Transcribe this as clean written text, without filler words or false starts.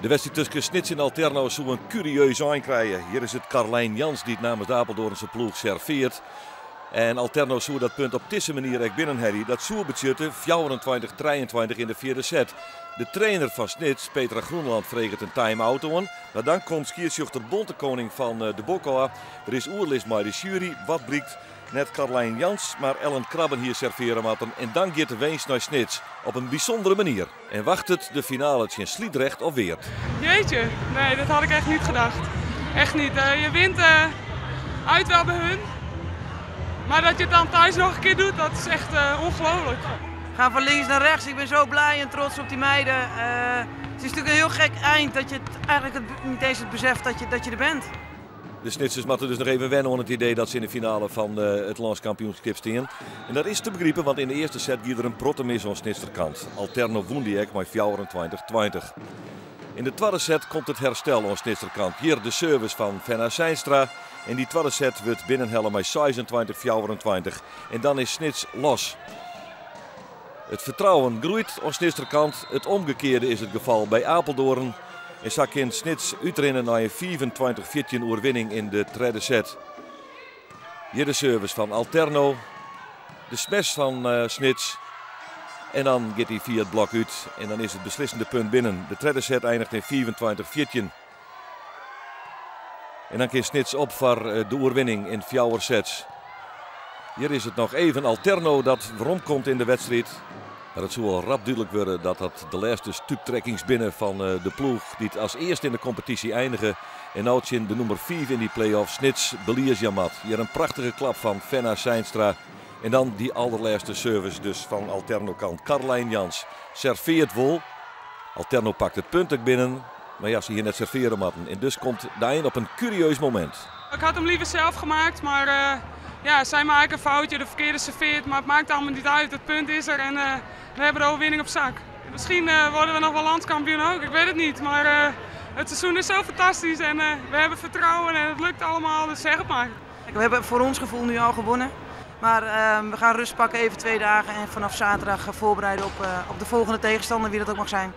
De wedstriid tusken Snits en Alterno soe in kurieus ein krije. Hjir is it Carlijn Jans dy't namens de Apeldoornse ploech serveart. En Alterno soe dat punt op dizze manier ek binnenhelje. Dat soe betsjutte 24-23 yn de fjirde set. De trainer fan Snits, Petra Groenland, freget in time-out oan. Mar dan komt skiedsrjochter Bontekoning fan de bok ôf. Der is oerlis mei de sjuery. Wat blykt? Net Carlijn Jans, mar Ellen Krabben hie servearje moatten. En dan giet de winst nei Snits. Op in bysûndere manier. En wachtet de finale tsjin Sliedrecht of Weert. Jeetje, nee, dat had ik echt niet gedacht. Echt niet. Je wint uit wel bij hun. Maar dat je het dan thuis nog een keer doet, dat is echt ongelooflijk. We gaan van links naar rechts. Ik ben zo blij en trots op die meiden. Het is natuurlijk een heel gek eind dat je het eigenlijk niet eens het beseft dat je er bent. De Snitsers moeten dus nog even wennen aan het idee dat ze in de finale van het landskampioenschap staan. En dat is te begrijpen, want in de eerste set ging er een protte mis aan Snitserkant. Alterno wûn dy ek mei 24-20. In de tweede set komt it herstel oan Snitserkant. Hjir de service fan Fenna Zeinstra. En dy twadde set wurdt binnenhelle mei 26-24. En dan is Snits los. It fertrouwen groeit oan Snitserkant. It omgekearde is it gefal by Apeldoorn. En sa kin Snits útrinne nei in 25-14 oerwinning yn de tredde set. Hjir de service fan Alterno. De smash fan Snits. En dan giet hy fia it blok út. En dan is it beslissende punt binnen. De tredde set einiget yn 25-14. En dan kin Snits op foar de oerwinning yn fjouwer sets. Hjir is it noch even Alterno dat weromkomt yn de wedstriid. Mar it soe al rap dúdlik wurde dat dat de lêste stúptrekkings binne fan de ploech dy't as earste yn de kompetysje einige en no tsjin de nûmer 5 yn dy play-off Snits belies jaan moat. Hjir in prachtige klap fan Fenna Zeinstra. En dan dy alderlêste service dus fan Alterno kant. Carlijn Jans serveart wol. Alterno pakt it punt ek binnen. Mar ja, se hie net servearje moatten. En dus komt de ein op in kurieus momint. Ik had hem liever zelf gemaakt, maar ja, zij maken een foutje, de verkeerde serveert. Maar het maakt allemaal niet uit. Het punt is er en we hebben de overwinning op zak. Misschien worden we nog wel landskampioen ook, ik weet het niet. Maar het seizoen is zo fantastisch en we hebben vertrouwen en het lukt allemaal, dus zeg het maar. We hebben voor ons gevoel nu al gewonnen. Maar we gaan rust pakken, even 2 dagen. En vanaf zaterdag voorbereiden op de volgende tegenstander, wie dat ook mag zijn.